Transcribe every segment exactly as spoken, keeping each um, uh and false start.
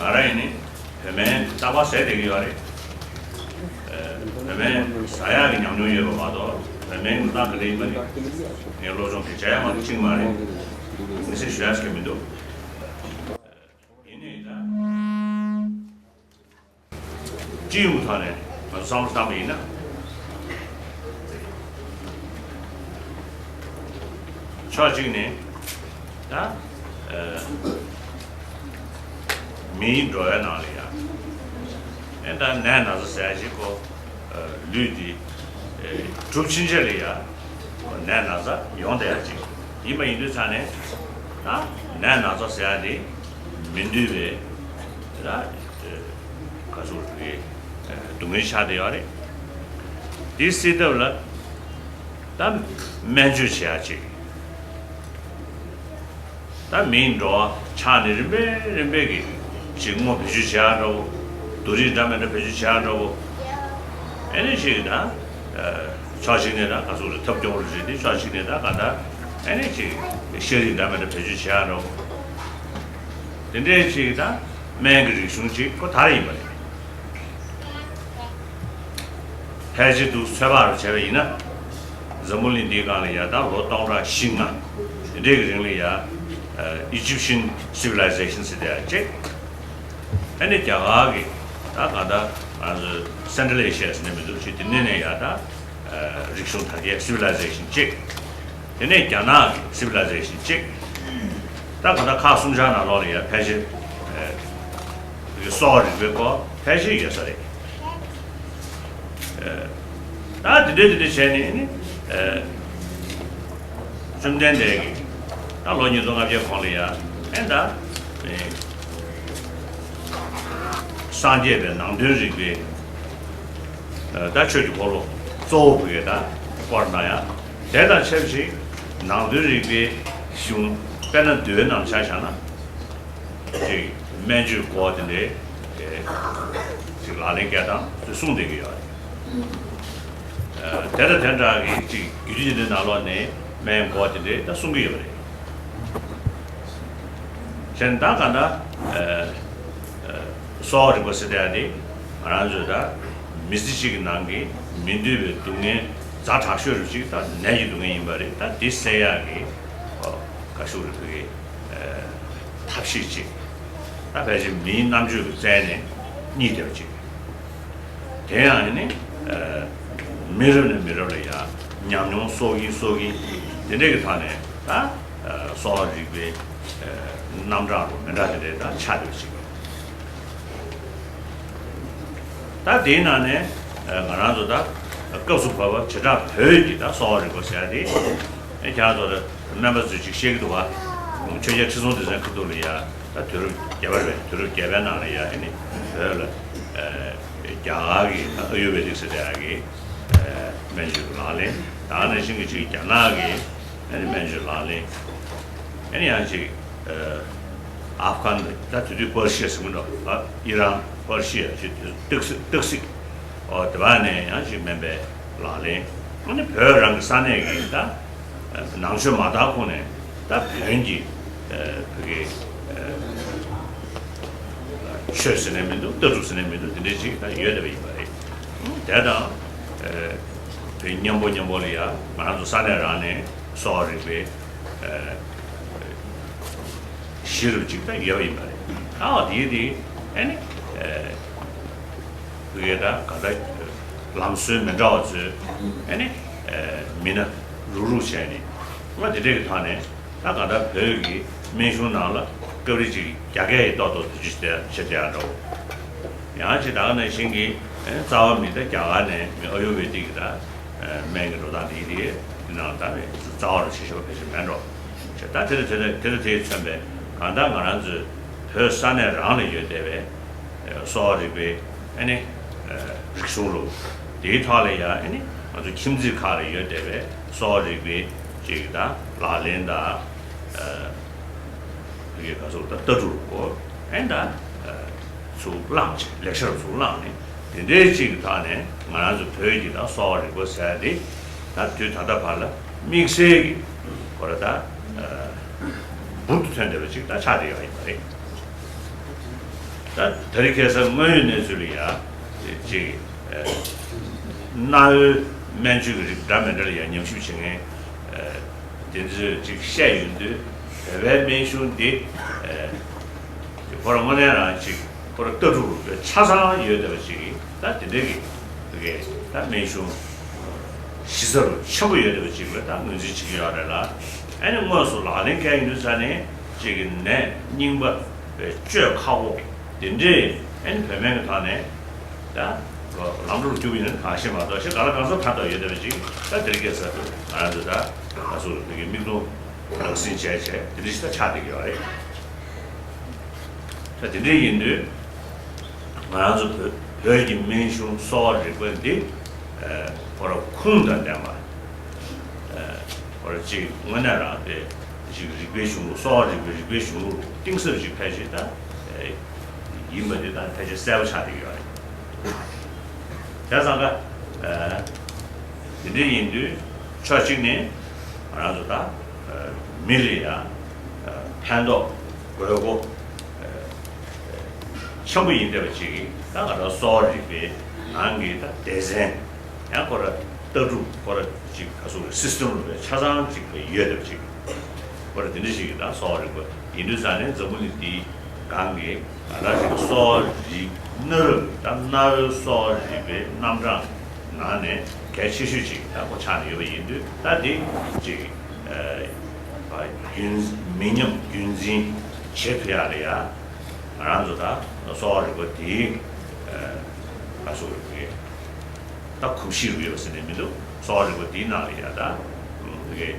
ང་རང་ཡིན་ནི་བོད་སྨན་རྟག་པར་ཟས་བསྡད་ཀྱི་ཡོད་རེད། ཨ། བོད་སྨན་ཟ་ཡག་གི་ཉམས་མྱོང་ཡོད་པ་མ་གཏོགས་བོད་སྨན་གྱི་རྟགས་ག་ལེ་ཡིན་པ་ནི་ངས་སློབ་སྦྱོང་དེ་བྱ་ཡག་མ་གཏོགས་ཅིག་མ་རེད། ངས་ཟེར་ཞུ་ཡག་ཞིག་མི་འདུག་ཡིན་ནའི་ད། སྤྱི་ཡོངས་ཐོག་ནས་ང་ཚོ་བསམ་བློ་བཏང་པ་ཡིན་ན། ཕྱོགས་གཅིག་ནས་ད་ཨ་མིའི་འགྲོ་བའི་ནང་ལ་ཡང་ཨེ་ད་ནད་ན་ཚ་ཟེར་ཡ་ཞིག་གོ། ལུས་འདི་གྲུབ་ཕྱིན་ཆད་ལ་ཡང་ནད་ན་ཚ་ཡོང་བསྡད་ཡ་ཅིག་ཡིན་པ་ཡིན་དུས་ཙང་ནས་ད་ནད་ན་ཚ་ཟེར་ཡ་འདི་མི་འདོད་པའི་ད། ག་ཚོད་རེད། སྡུག་བསྔལ་ཆགས་བསྡད་ཡོད་རེད། འདི་སེལ་ཐབས་ལ་ད་སྨན་བཅོས་བྱེད་ཡག་ཅིག་ད་མིའི་འགྲོ་བ་ཆགས་ནས་རིམ་པས་རིམ་པས་ཀྱིས་ཅིག་སྔོ་བེད་སྤྱོད་བྱེད་ཡག་འདྲ་བོ། བསྡུ་རིགས་འདྲ་མི་འདྲ་བེད་སྤྱོད་བྱེད་ཡག་འདྲ་བོ། ཨེ་ནི་ཅིག་ད་ཕྱོགས་གཅིག་ནས་ད་ག་ཚོད་རེད། ཐབས་སྐྱོ་བོ་རེད། དེ་ཕྱོགས་གཅིག་ནས་ད་ག་ད་ཨེ་ནི་ཅིག་ཤེས་རིག་འདྲ་མི་འདྲ་བེད་སྤྱོད་བྱེད་ཡག་འདྲ་བོ། དེ་འདྲའི་ཅིག་ད་སྨན་གྱི་རིག་གཞུང་ཅིག་ཁོ་དར་ཡིན་པ་རེད། ཕལ་ཆེར་དུ་ཚོད་དཔག་རུ་བྱས་པ་ཡིན་ན། འཛམ་བུ་གླིང་འདིའི་སྒང་ལ་ཡ་ད་ལོ་སྟོང་ཕྲག་བཞི་ལྔ་དེ་འདྲའི་གི་རིང་ལ་ཡ་Egyptian civilization ཟེར་དེ་ཡ་ཅིག་ཨ་ནི་རྒྱ་གར་གི་ད་ག་ད་ང་ཚོ་Central Asia ཟེར་ནས་མི་འདུག་ཅིག་དེ་ནས་ནས་ཡ་ད་རིག་གཞུང་དར་རྒྱས་civilization ཅིག་དེ་ནས་རྒྱ་ནག་གི་civilization ཅིག་ད་ག་ད་ཁག་གསུམ་ཆར་ནང་ལོགས་ལ་ཡ་ཕལ་ཆེར་གསོ་བ་རིག་པའི་སྐོར་ཕལ་ཆེར་ཡོད་ས་རེད། ད་དེ་འདྲ་དེ་འདྲ་བྱས་ནས་ནི་བཅོམ་ལྡན་འདས་ཀྱིས་ད་ལོ་ཉིས་སྟོང་ལྔ་བརྒྱའི་གོང་ལ་ཡ་ཨེ་ད་སངས་རྒྱས་པའི་ནང་དོན་རིག་པའི་ད་ཆོས་ཀྱི་འཁོར་ལོ་གཙོ་བོ་བོད་ཀྱི་ད་སྐོར་ན་ཡ་དེ་དང་ཆབས་ཅིག་ནང་དོན་རིག་པའི་གཞུང་དཔེར་ན་མདོའི་ནང་ཆ་བཞག་ན། ཅིག་སྨན་བཅོས་སྐོར་དེ་འདྲའི་ཅིག་ལག་ལེན་བཀལ་སྟངས་ཚུལ་གསུངས་བསྡད་ཀྱི་ཡོད་རེད། དེ་དང་དེ་འདྲ་གི་ཅིག་རྒྱུད་སྡེ་དེ་འདྲའི་ནང་ལོགས་ནས་སྨན་སྐོར་དེ་འདྲའི་ད་གསུང་གི་ཡོད་རེད། བྱས་ན་ད་ག་ད་གསོ་བ་རིག་པ་ཟེར་ཡ་དེ་ང་རང་ཚོས་ད་མི་ཚེ་གཅིག་གི་ནང་གི་མི་འདོད་པའི་སྡུག་བསྔལ་ཛ་དྲག་ཤོས་རུ་ཅིག་ད་ནད་ཀྱི་སྡུག་བསྔལ་ཡིན་པ་རེད། ད་དེ་སེལ་ཡག་གི་ག་ཤུགས་རེད་བོད་ཀྱི། ཐབས་ཤེས་གཅིག་ད་ཕལ་ཆེར་མིའི་རྣམ་དཔྱོད་ཀྱི་རྩལ་ནས་རྙེད་བསྡད་པ་གཅིག་དེ་ཡང་ནི་མི་རབས་ནས་མི་རབས་ལ་ཡང་ཉམས་མྱོང་གསོག་གིན་གསོག་གིན་དེ་འདྲ་གི་ཐོག་ནས་ད་གསོ་བ་རིག་པའི་རྣམ་གྲངས་རུ་མི་འདྲ་དེ་འདྲ་ད་ཆགས་བསྡད་པ་གཅིག་ད་དེའི་ནང་ནས་ང་རང་ཚོ་ད་སྐབས་སུ་བབས་པ་བྱེ་བྲག་བོད་ཀྱི་ད་གསོ་བ་རིག་པ་ཟེར་ཡ་དེ་ཁྱེད་རང་ཚོ་ད་སྨན་པ་ཚོས་ཅིག་བཤད་ཀྱི་འདུག་བ། ཆོས་རྒྱལ་ཁྲི་སྲོང་ལྡེ་བཙན་མཁའ་འགྲོ་ལ་ཡ་ད་དུས་རབས་བརྒྱད་པ་རེད། དུས་རབས་བརྒྱད་པའི་ནང་ལ་ཡ་ཨ་ནི་བོད་ལ་རྒྱ་གར་གྱི་ད་ཨ་ཡུར་ཝེ་དིག་ཟེར་ཡ་གི་སྨན་བཅོས་ཀྱི་ལག་ལེན། ད་ག་ནང་བཞིན་གྱི་ཅིག་རྒྱ་ནག་གི་ཨ་ནི་སྨན་བཅོས་ལག་ལེན། ཨ་ནི་ཡང་ཅིག་ཨ་ཧྥ་གྷན་ད་དེ་དུས་པར་ཤི་ཡ་ཟེར་གྱི་འདུག་ཨ་ཨི་རན་པར་ཤི་ཡ་ཅིག་སྟག་གཟིག་སྟག་གཟིག་ཨོ་དེ་བ་ནས་ཡང་ཅིག་སྨན་པའི་ལག་ལེན། ཨ་ནི་བོད་རང་གི་ས་གནས་ཀྱི་ད་ནང་ཆོས་མ་དར་གོང་ནས་ད་བོན་གྱི་བོད་ཀྱི་ཆོས་ཟེར་ནས་མི་འདུག་ལྟ་གྲུབ་ཟེར་ནས་མི་འདུག་དེ་འདྲའི་ཅིག་ད་ཡོད་བསྡད་པ་ཡིན་པ་རེད། དེ་དང་བོད་མཉམ་པོ་མཉམ་པོ་ལ་ཡ་ང་རང་ཚོ་ས་གནས་རང་ནས་གསོ་བ་རིག་པའི་གཞི་རུ་ཅིག་ད་ཡོད་པ་ཡིན་པ་རེད། ཨའོ་དེའི་དེ་ཨ་ནི་བོད་ཀྱི་ད་ག་ད་ལམ་སྲོལ་མི་འདྲ་བ་ཚོའི་ཨ་ནི་མི་སྣ་རུག་རུག་བྱས་ནས་ང་དེ་འདྲས་ཀྱི་ཐོག་ནས་ད་ག་ད་བོད་ཀྱི་སྨན་གཞུང་ནང་ལ་སྐབས་རེ་ཅིག་རྒྱ་སྐད་ཡིག་ཏོག་ཏོག་དེ་ཅིག་བྱེད་བྱེད་བསྡད་ཡ་འདྲ་བོ། ཡང་ཅིག་ད་ག་ནང་བཞིན་གྱི་རྩ་བ་མི་ད་རྒྱ་གར་ནས་མི་ཨ་ཡུར་ཝེ་དིག་གི་ད་སྨན་གྱི་འགྲོ་སྟངས་དེ་ཡིན་དེ་དེ་ནང་ད་རྩ་བ་རུ་ཆེ་ཤོས་ཕལ་ཆེར་མེད་འགྲོ། ད་དེ་ལ་དེ་ལ་དེ་ལ་དེས་མཚོན་པའི་གང་ལྟར་ང་རང་ཚོའི་བོད་ས་གནས་རང་ལ་ཡོད་བསྡད་པའི་གསོ་བ་རིག་པའི་ཨ་ནི་རིག་གཞུང་རུ་དེའི་ཐོག་ལ་ཡང་ཨ་ནི་ང་ཚོ་ཁྱིམ་མཚེས་ཁག་ལ་ཡོད་བསྡད་པའི་གསོ་བ་རིག་པའི་ཅིག་དང་ལག་ལེན་དང་། ཕ་གིའི་ག་ཚོད་ད་ལྟ་གྲུབ་གོ་ཨེ་ད་ཚུར་བླངས་བྱས་ལེགས་ཤར་ཚུར་བླངས་ནས་དེ་འདྲའི་ཅིག་གི་ཐོག་ནས་ང་རང་ཚོ་བོད་ཀྱི་ད་གསོ་བ་རིག་པ་ཟེར་ཡ་དེ་ད་དུས་ད་ལྟ་བར་ལ་དམིགས་བསལ་གྱི་ཁོ་ར་ད་འབུར་དུ་ཐོན་བསྡད་པ་ཅིག་ད་ཆགས་བསྡད་ཡོད་ཡིན་པ་རེད། ད་དེ་རིང་ཁ་སང་དངོས་ཡོད་གནས་ཚུལ་ལ་ཡ་ཅིག་ཨ་གནའ་བོའི་སྨན་བཅོས་ཀྱི་རིགས་འདྲ་མི་འདྲ་ལ་ཡ་ཉམས་ཞིབ་བྱེད་མཁན་ཨ་དེ་ཚོས་ཅིག་བཤད་ཡོང་དུས། བོད་པའི་སྨན་གཞུང་འདི་ཨ་ཁོ་རང་དངོས་གནས་རང་ཅིག་ཁོ་རང་ལྟ་གྲུབ་ཆ་ཚང་ཡོད་བསྡད་པ་ཅིག་གིས། ད་དེ་འདྲའི་གི་གི་ད་སྨན་གཞུང་གཞི་རྩ་རུ་ཆེན་པོ་ཡོད་བསྡད་པ་ཅིག་ལ་ད་ངོས་འཛིན་བྱེད་ཀྱི་ཡོད་རེད་ལ། ཨ་ནི་དངོས་སུ་ལག་ལེན་འཁེལ་ཡོང་དུས་ཙ་ནས་ཅིག་གི་ནད་རྙིང་པ་བཅོས་ཁག་པོ་དེ་འདྲས་ཨ་ནི་བོད་སྨན་གྱི་ཐོག་ནས་ད་ལམ་འགྲོ་རུ་བསྒྱུར་བ་ཡིན་ན་གང་ཤེས་མ་གཏོགས་ཤེས་ག་ལ་གང་འཚམ་ཕན་ཐོགས་ཡོད་བསྡད་པ་ཅིག། ད་དེ་རིང་ཁ་སང་ང་རང་ཚོ་ད་ང་ཚོ་གི་མིག་མཐོང་རང་སེམས་བྱས་བྱས་དེ་འདྲ་ཞིག་ད་ཆགས་བསྡད་ཀྱི་ཡོད་རེད། ད་དེ་འདྲ་ཡིན་དུས་ང་རང་ཚོ་བོད་བོད་ཀྱི་སྨན་གཞུང་གསོ་བ་རིག་པ་འདི་ཨ་ཁོ་རང་ཁུངས་དང་ལྡན་པ། ཨ་ཁོ་རང་གཅིག་དངོས་གནས་རང་དེ་ཅིག་རིག་པའི་གཞུང་ལུགས། གསོ་བ་རིག་པའི་རིག་པའི་གཞུང་ལུགས་གཏིང་ཟབ་ཅིག་ཕལ་ཆེར་ད་ཨ་ཡིན་པ་འདི་ད་ཕལ་ཆེར་གསལ་པོ་ཆགས་བསྡད་ཀྱི་ཡོད་རེད། བྱས་ཙང་ཀ་ཨ་དེ་འདྲ་ཡིན་དུས་ཕྱོགས་གཅིག་ནས་ང་རང་ཚོ་ད་ཨ་མི་ལ་ཡ་ཨ་ཕན་ཐོགས་དགོས་མཁོ་ཨ་ཆེན་པོ་ཡིན་བསྡད་པ་ཅིག་གིས། ད་ང་རང་གསོ་བ་རིག་པའི་ནང་གི་ད་སྡེ་ཚན་ཡང་ཁོ་ར་ལྟ་གྲུབ་ཁོ་ར་ཅིག་ག་ཚོད་སི་སི་ཊེམ་རུ་བའི་ཆ་ཚང་ཅིག་ཡོད་བསྡད་པ་ཅིག། ཁོ་ར་དེ་འདྲ་ཞིག་གི་ད་གསོ་བ་རིག་པ་ཡིན་དུས་ཙང་ནས་འཛམ་བུ་གླིང་འདིའི་སྒང་གི་ང་རང་ཚོའི་གསོ་བ་རིག་གནས་རུ་ད་གནའ་བོའི་གསོ་བ་རིག་པའི་རྣམ་གྲངས་ནང་ནས་གལ་ཆེ་ཤོས་ཅིག་ད་ཁོ་ཆགས་ནས་ཡོད་པ་ཡིན་དུས། ད་འདི་ཅིག་ཨ་རྒྱུན་མི་ཉམས་རྒྱུན་འཛིན་བྱེད་ཐུབ་ཡག་ལ་ཡ་ང་རང་ཚོ་ད་གསོ་བ་རིག་པ་འདིའི་ཨ་ག་ཚོད་རེད། ད་གོམས་གཤིས་རུ་ཡོད་ཟེར་ནས་མི་འདུག། གསོ་བ་རིག་པ་འདིའི་ནང་ལ་ཡ་ད་དེ་གའི་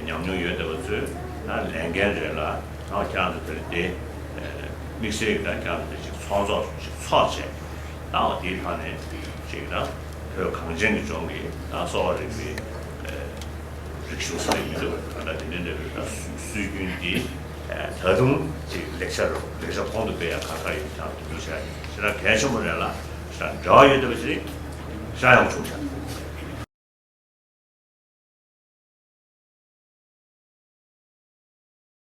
ཉམས་མྱོང་ཡོད་བསྡད་པ་ཚོས་ད་ལས་འགན་རེད་ལ། ད་ཁྱེད་རང་ཚོ་དེར་དེ་དམིགས་བསལ་གྱི་ད་ཁྱེད་རང་ཚོ་དེ་ཅིག་ཚོགས་གཙོ་ཞིག་ཚོགས་བྱས། ད་འོ་དེའི་ཐོག་ནས་ཅིག་ད་བོད་གངས་ཅན་གྱི་ལྗོངས་ཀྱི་ད་གསོ་བ་རིག་པའི་རིག་གཞུང་ཟེར་ནས་མི་འདུག། ད་ལྟ་དེ་འདྲའི་འདྲ་བའི་ད་སྲོལ་རྒྱུན་འདི་ད་དུང་ཅིག་ལེགས་ཆ་རུ་ལེགས་ཆ་གོང་དུ་སྤེལ་ཡག་ག་ཁ་ཡོད་ཀྱང་དུ་བྱ་ཞེ་དྲག་གལ་ཆེན་པོ་རེད་ལ། ཞེ་དྲག་འབྲེལ་བ་ཡོད་བསྡད་པ་ཞིག་ཤ་ཡང་བྱུང་ཤག།